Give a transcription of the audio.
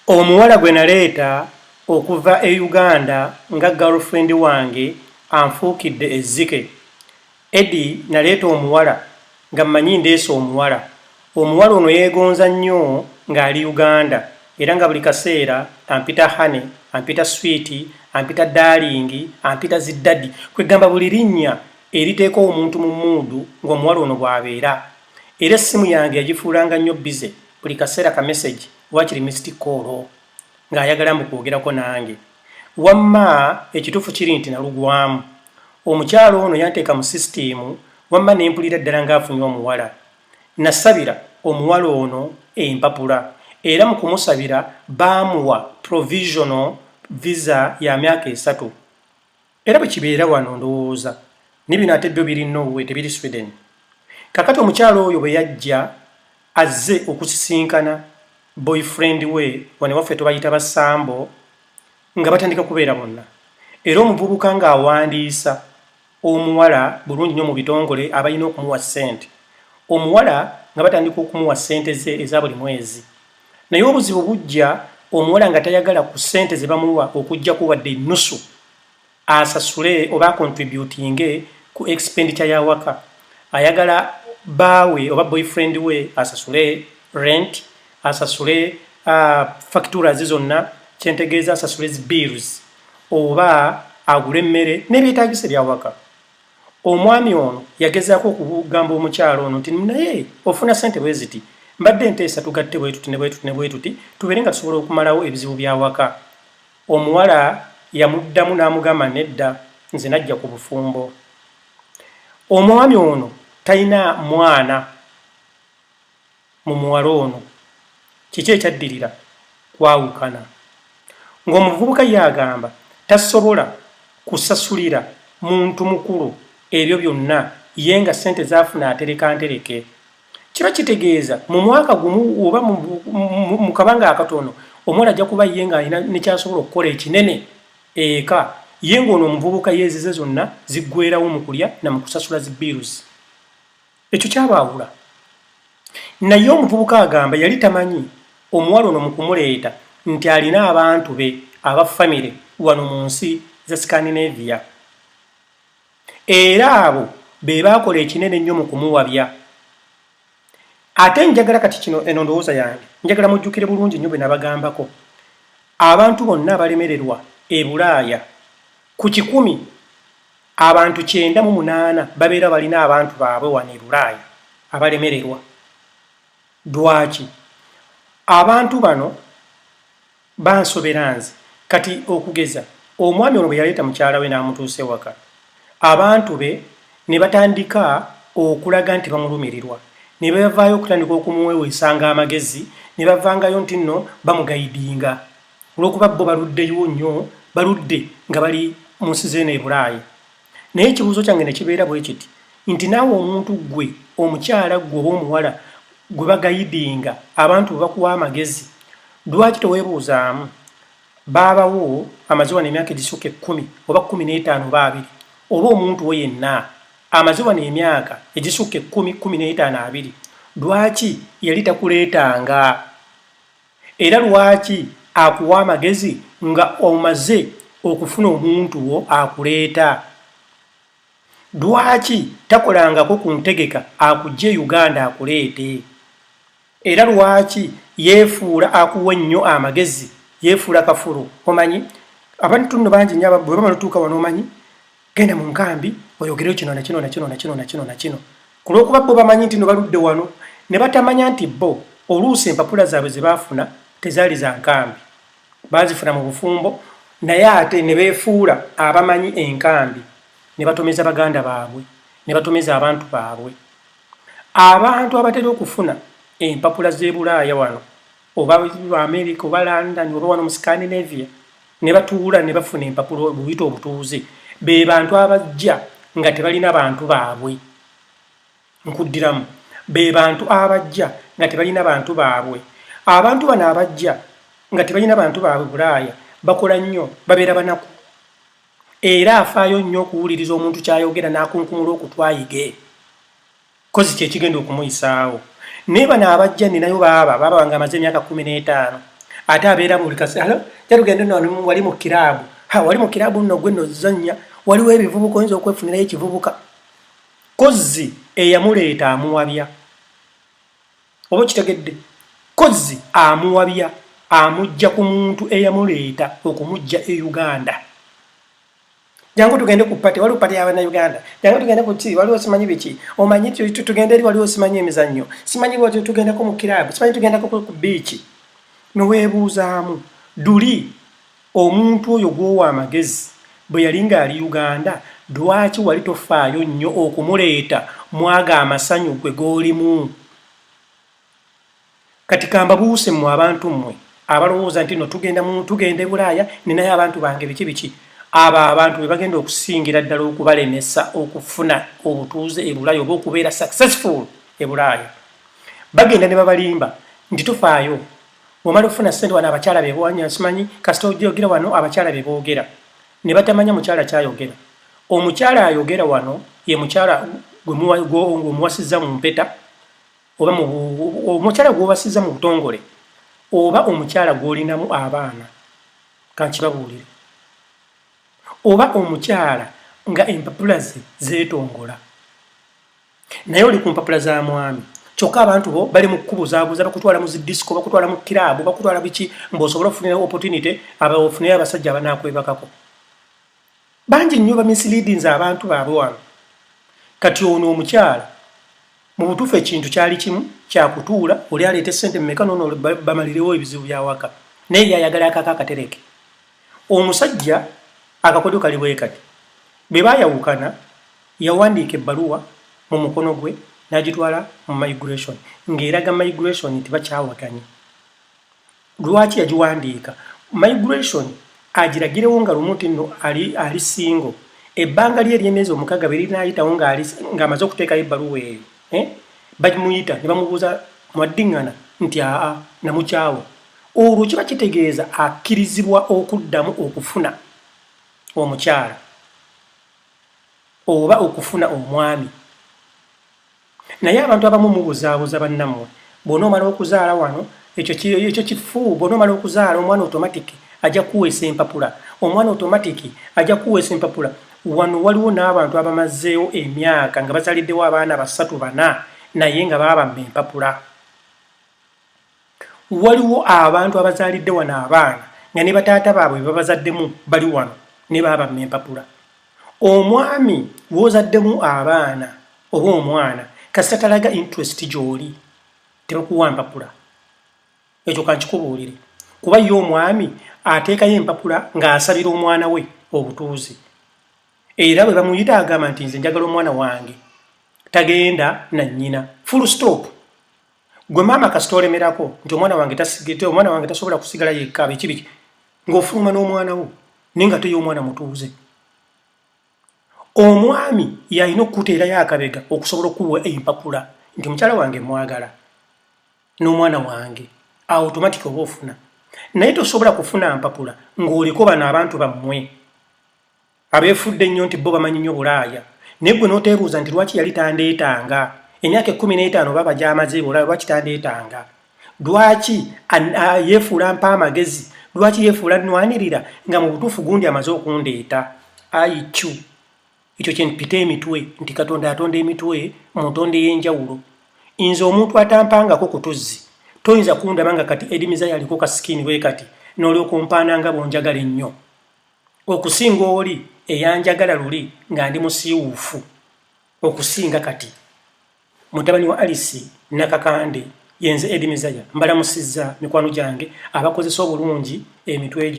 Omuwala gwe naleeta okuva e Uganda nga girlfriend wange anfuukidde ezzike. Eddy naleeta omuwala nga mmanyi ndeese omuwala. Omuwala ono yeegonza nnyo ng'ali Uganda era nga buli kaseera ampita honey, ampita sweet, ampita darling, ampita zi daddy. Kwegamba buli linnya eriteeka omuntu mu mood ng'omuwala ono bw'abeera. Era essimu yange yagifuulanga nnyo busy buli kaseera ka message waakiri missed call ng'ayagala mbu kwogerako nange. Wamma ekituufu kiri nti nalugwamu. Omukyala ono yanteeka mu sisitiimu wamma ne mpulira ddala ng'afunye omuwala. Nasabira omuwala ono empapula era mu kumusabira baamuwa provisional visa ya myaka 3. Era bwe kibeera wano ndowooza ne bino ate byo biri Norway tebiri Sweden. Kakati omukyala oyo bwe yajja azze okusisinkana boyfriend we, wano ewaffe tubayita basambo, nga batandika kubeera bonna. Era omuvubuka ng'awandiisa omuwala bulungi nnyo mu bitongole abalina okumuwa ssente. Omuwala nga batandika okumuwa ssente ze eza buli mwezi. Naye obuzibu bujja omuwala nga tayagala ku ssente ze bamuwa okuggyako wadde ennusu asasule oba acontributinge ku expenditure y'awaka. Ayagala bbaawe oba boyfriend we asasule rent, asasule factures zonna, kyentegeeza asasule zi bills oba agule emmere n'ebyetaagisa ebyawaka. Omwami ono yagezaako okugamba omukyala ono nti naye ofuna ssente bwe ziti, mbadde nteesa tugatte bwe tuti ne bwe tuti ne bwe tuti tubeere nga tusobola okumalawo ebizibu by'awaka. Omuwala yamuddamu n'amugamba nedda, nze najja ku bufumbo. Omwami ono talina mwana mu muwala ono. Kiki ekyaddirira? Kwawukana. Ng'omuvubuka ye agamba tasobola kusasulira muntu mukulu ebyo byonna ye nga ssente z'afuna atereka ntereke. Kiba kitegeeza mu mwaka gumu oba mu kabanga akatono omuwala ajja kuba ye ng'alina ne ky'asobola okukola ekinene eka ye ng'ono omuvubuka yeezize zonna ziggweerawo mu kulya na mu kusasula zi bills. Ekyo kyabaawula. Naye omuvubuka agamba yali tamanyi omuwala ono mu kumuleeta nti alina abantu be aba famire wano mu nsi za Scandinavia. Era abo be baakola ekinene ennyo mu kumuwabya. Ate njagala kati kino eno ndowooza yange, njagala mujjukire bulungi nnyo bwe nabagambako. Abantu bonna abalemererwa e Bulaaya ku 100 abantu 98 babeera balina abantu baabwe wano e Bulaaya abalemererwa. Lwaki? Abantu bano bansobera nze. Kati okugeza omwami ono bwe yaleeta mukyala we n'amutuusa ewaka, abantu be ne batandika okulaga nti bamulumirirwa. Ne bavaayo okutandika okumuweweesanga amagezi, ne bavangayo nti nno bamuguidinga. Olw'okuba bo baluddeyo nnyo, baludde nga bali mu nsi z'eno e Bulaaya. Naye ekibuuzo kyange ne kibeera bwe kiti nti naawe omuntu ggwe omukyala ggwe oba omuwala gwe baguidinga abantu bwe bakuwa amagezi, lwaki teweebuuzaamu baabawo amaze wano emyaka egisukka 10 oba 15 oba 20 oba omuntu we yenna amaze wano emyaka egisukka 10, 15, 20, lwaki yali takuleetanga? Era lwaki akuwa amagezi nga omaze okufuna omuntu wo akuleeta? Lwaki takolangako ku ntegeka akuggye e Uganda akuleete? Era lwaki yeefuula akuwa ennyo amagezi, yeefuula kafulu? Omanyi abantu nno bangi nnyo bwe bamala otuuka wano omanyi genda mu nkambi oyogereyo kino na kino na kino na kino na kino na kino. Ku lw'okuba bo bamanyi nti no baludde wano ne batamanya nti bo oluusi empapula zaabwe ze baafuna tezaali za nkambi. Baazifuna mu bufumbo naye ate ne beefuula abamanyi enkambi ne batomeza baganda baabwe ne batomeza abantu baabwe. Abantu abatera okufuna empapula z'e Bulaaya wano oba America oba London oba wano mu Scandinavia ne batuula ne bafuna empapula buyite obutuuze be bantu abajja nga tebalina bantu baabwe. Nkuddiramu, be bantu abajja nga tebalina bantu baabwe. Abantu bano abajja nga tebalina bantu baabwe Bulaaya bakola nnyo, babeera banaku. Era afaayo nnyo okuwuliriza omuntu ky'ayogera n'akunkumula okutwayige. Kozi kye kigenda okumuyisaawo. Naye bano abajja ninayo baaba, baaba nga amaze emyaka 15. Ate abeera buli kaseera, tugende nno wali mu kiraabu, ha wali mu kiraabu nno gwe nno zannya, waliwo ebivubuka, oyinza okwefunirayo ekivubuka. Kozzi eyamuleeta amuwabya, oba okitegedde? Kozzi amuwabya, amujja ku muntu eyamuleeta okumujja e Uganda. Jangu tugende ku party, waliwo party y'Abannayuganda. Jangu tugende ku ki, waliwo simanyi biki, omanyi tugende eri, waliwo simanyi emizannyo, simanyi bwati tugendako mu kiraabu, simanyi tugendako ku biiki. Noweebuuzaamu duli omuntu oyo gw'owa amagezi bwe yali ng'ali Uganda, lwaki wali tofaayo nnyo okumuleeta mwaga amasanyu gwe g'olimu? Kati kambabuuse mmwe abantu mmwe abalowooza nti no tugenda tugenda e Bulaaya, ninayo abantu bange biki biki. Abo abantu be bagenda okusingira ddala okubalemesa okufuna obutuuze e Bulaaya oba okubeera successful e Bulaaya. Bagenda ne babalimba nti tofaayo, bw'omala okufuna ssente wano abakyala be bwanya, simanyi kasita ojogera wano abakyala be boogera, ne batamanya mukyala kyayogera. Omukyala ayogera wano ye mukyala gwe muwasizza mu mpeta, oba omukyala gw'owasizza mu butongole, oba omukyala gw'olinamu abaana. Kankibabuulire, oba omukyala nga empapula ze zeetongola, naye oli ku mpapula za mwami. Kyokka abantu bo bali mu kukubuzaabuza, bakutwala mu zidisiko, bakutwala mu kiraabu, bakutwala biki, ng'osobola okufunira opportunity, ofunire abasajja abanaakwebakako. Bangi nnyo bamisleadinze abantu baabwe wano. Kati ono omukyala mu butuufu ekintu kyali kimu kyakutuula, oli aleeta essente mumeka, nono bamalirewo ebizibu byawaka, naye yayagala akaka akatereke. Omusajja akakodyo kali bwe kati: bwe baayawukana, yawandiika ebbaluwa mu mukono gwe n'agitwala mu migration ng'eraga migration nti bakyawaganye. Lwaki yagiwandiika? Migration agiragirewo nga lumu nti nno ali single. Ebbanga lye ery'emyezi 6 bwe linaayitawo ng'amaze okuteekayo ebbaluwa eyo, eh? Bamuyita ne bamubuuza, "Mwaddiŋŋana?" Nti, "Aa, namukyawa." Olwo kiba kitegeeza akkirizibwa okuddamu okufuna omukyala oba okufuna omwami. Naye abantu abamu mubuzaabuza bannammwe. Bw'onoomala okuzaala wano, ekyo kifu. Bw'onoomala okuzaala omwana, automatic ajja kuweesa empapula, omwana automatic ajja kuweesa empapula. Wano waliwo n'abantu abamazeewo emyaka nga bazaaliddewo abaana basatu, bana, naye nga baabamma empapula. Waliwo abantu abazaalidde wano abaana nga ne bataata baabwe babazaddemu bali wano, ne baabamma empapula. Omwami w'ozaddemu abaana oba omwana, kasita talaga interest gy'oli, tebakuwa mpapula. Ekyo kankikubuulire, kuba ye omwami ateekayo empapula ng'asabira omwana we obutuuze, era bwe bamuyita agamba nti, "Nze njagala omwana wange tagenda na nnyina," full stop. Gwe maama kasita olemerako nti omwana wange omwana wange tasobola kusigala yekka, biki biki, ng'ofuluma n'omwana wo, naye nga teyo omwana mutuuze. Omwami yalina okukuteerayo akabega okusobola okuwa empapula nti mukyala wange mwagala n'omwana wange, automatic oba ofuna. Naye tosobola kufuna mpapula ng'oliko bano abantu bammwe abeefudde ennyo nti bo bamanyi nnyo Bulaaya. Naye gwe n'oteebuuza nti lwaki yali tandeetanga emyaka 15 baba gy'amaze Bulaaya? Lwaki tandeetanga? Lwaki yeefuula mpa amagezi? Lwaki yeefuula nnwanirira nga mu butuufu gundi amaze okundeeta? Iq ekyo kyempita emitwe, nti Katonda atonda emitwe mu ntonda ey'enjawulo. Nze omuntu atampangako ku tuzzi, toyinza kundaba nga kati edimiza yaliko ka skin bwe kati n'olyoka ompaana nga bw'onjagala ennyo okusinga oli eyanjagala luli nga ndi musiiwuufu okusinga kati. Mutabani wa Alice Nakakande, yenze Edimizaya, mbalamusizza mikwano gyange abakozesa obulungi emitwe.